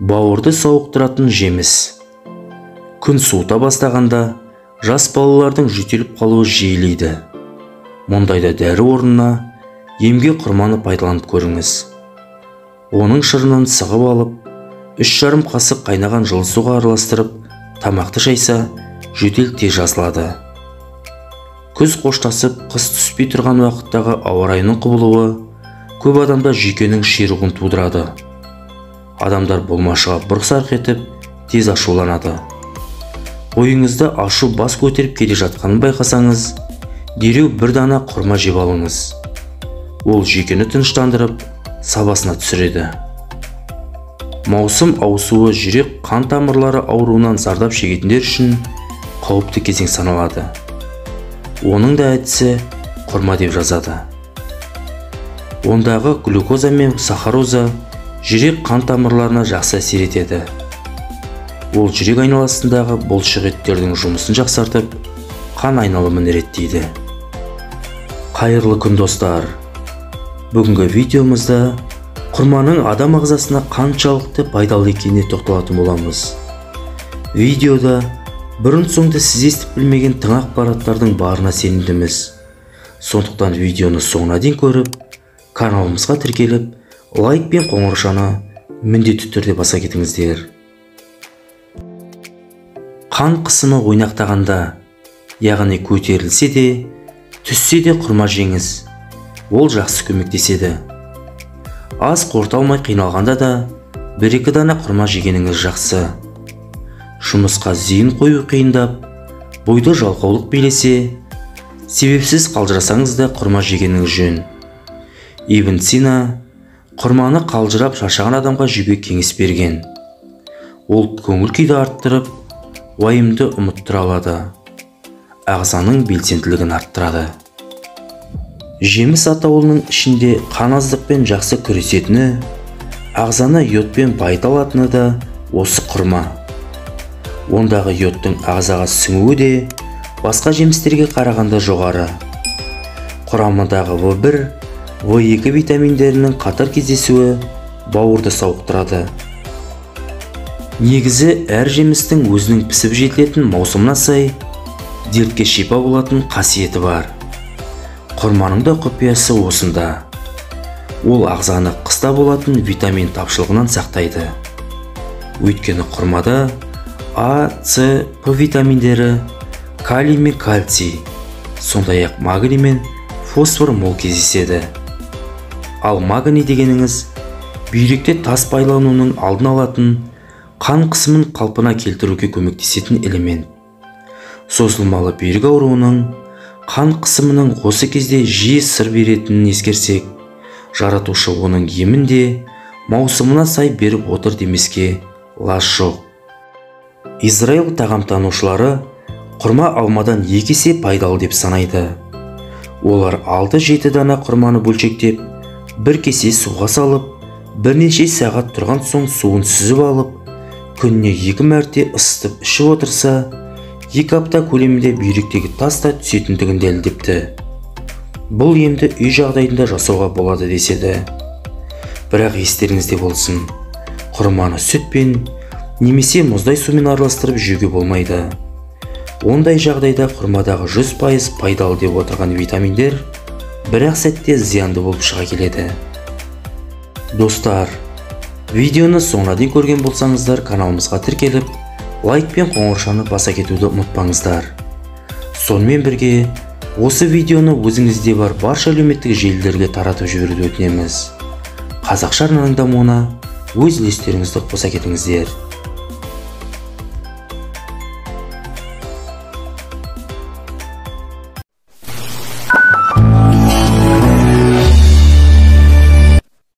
Бауырды сауықтыратын жеміс. Күн суыта бастағанда жас балалардың жөтеліп қалуы жиілейді. Мұндайда дәрі орнына емге құрманы пайдаланып көріңіз. Оның шырынын сығып алып, 3,5 қасық қайнаған жылы суға араластырып, тамақты шайса, жөтел тез жазылады. Күз қоштасып, қыс түспей тұрған уақыттағы ауа райының құбылуы көп адамда жүйкенің ширығуын тудырады. Адамдар болмашыға бұрқ-сарқ етіп, тез ашуланады. Бойыңызда ашу бас көтеріп келе жатқанын байқасаңыз, дереу бір дана құрма жеп алыңыз. Ол жүйкені тыныштандырып, сабасына түсіреді. Маусым ауысуы жүрек қан тамырлары ауруынан зардап шегетіндер үшін қауіпті кезең саналады. Оның да әдісі құрма деп жазады. Ондағы глюкоза мен сахароза жүрек қан тамырларына жақсы әсер етеді. Ол жүрек айналасындағы бұлшық еттердің жұмысын жақсартып, қан айналымын реттейді. Қайырлы күн, достар! Бүгінгі видеомызда құрманың адам ағзасына қаншалықты пайдалы екеніне тоқталатын боламыз. Видеода бұрын соңды сіз естіп білмеген тың ақпараттардың барына сенімдіміз. Сондықтан видеоны соңына дейін көріп, каналымызға тіркеліп, лайк пен қоңыршаны міндетті түрде баса кетіңіздер. Қан қысымы ойнақтағанда, яғни көтерілсе де, түссе де құрма жеңіз. Ол жақсы көмектеседі. Ас қорыта алмай қиналғанда да 1-2 дана құрма жегеніңіз жақсы. Жұмысқа зейін қою қиындап, бойды жалқаулық билесе, себепсіз қалжырасаңыз да құрма жегеніңіз жөн. Ибн Сина құрманы қалжырап шаршаған адамға жеуге кеңес берген. Ол көңіл күйді арттырып, уайымды ұмыттыра алады. Ағзаның белсенділігін арттырады. Жеміс атаулының ішінде қан аздықпен жақсы күресетіні, ағзаны йодпен байыта алатыны да осы құрма. Ондағы йодтың ағзаға сіңуі де басқа жемістерге қарағанда жоғары. Құрамындағы В1, В2 витаминдерінің қатар кездесуі бауырды сауықтырады. Негізі әр жемістің өзінің пісіп жетілетін маусымына сай дертке шипа болатын қасиеті бар. Құрманың да құпиясы осында. Ол ағзаны қыста болатын витамин тапшылығынан сақтайды. Өйткені құрмада А, С, П витаминдері, калий мен кальций, сондай-ақ магний мен фосфор мол кездеседі. Ал магний дегеніңіз бүйректе тас байлануының алдын алатын, қан қысымын қалпына келтіруге көмектесетін элемент. Созылмалы бүйрек ауруының қан қысымының осы кезде жиі сыр беретінін ескерсек, жаратушы оның емін де маусымына сай беріп отыр демеске лаж жоқ. Израиль тағамтанушылары құрма алмадан 2 есе пайдалы деп санайды. Олар 6-7 дана құрманы бөлшектеп, бір кесе суға салып, бірнеше сағат тұрған соң суын сүзіп алып, күніне 2 мәрте ысытып ішіп отырса, 2 апта көлемінде бүйректегі тас та түсетіндігін дәлелдепті. Бұл емді үй жағдайында жасауға болады деседі. Бірақ естеріңізде болсын, құрманы сүтпен немесе мұздай сумен араластырып жеуге болмайды. Ондай жағдайда құрмадағы 100% пайдалы деп отырған витаминдер бір-ақ сәтте зиянды болып шыға келеді. Достар, видеоны соңына дейін көрген болсаңыздар, каналымызға тіркеліп, лайк пен қоңыршаны баса кетуді ұмытпаңыздар. Сонымен бірге осы видеоны өзіңізде бар барша әлеуметтік желілерге таратып жіберуді өтінеміз. Қазақша арнаның дамуына өз үлестеріңізді қоса кетіңіздер.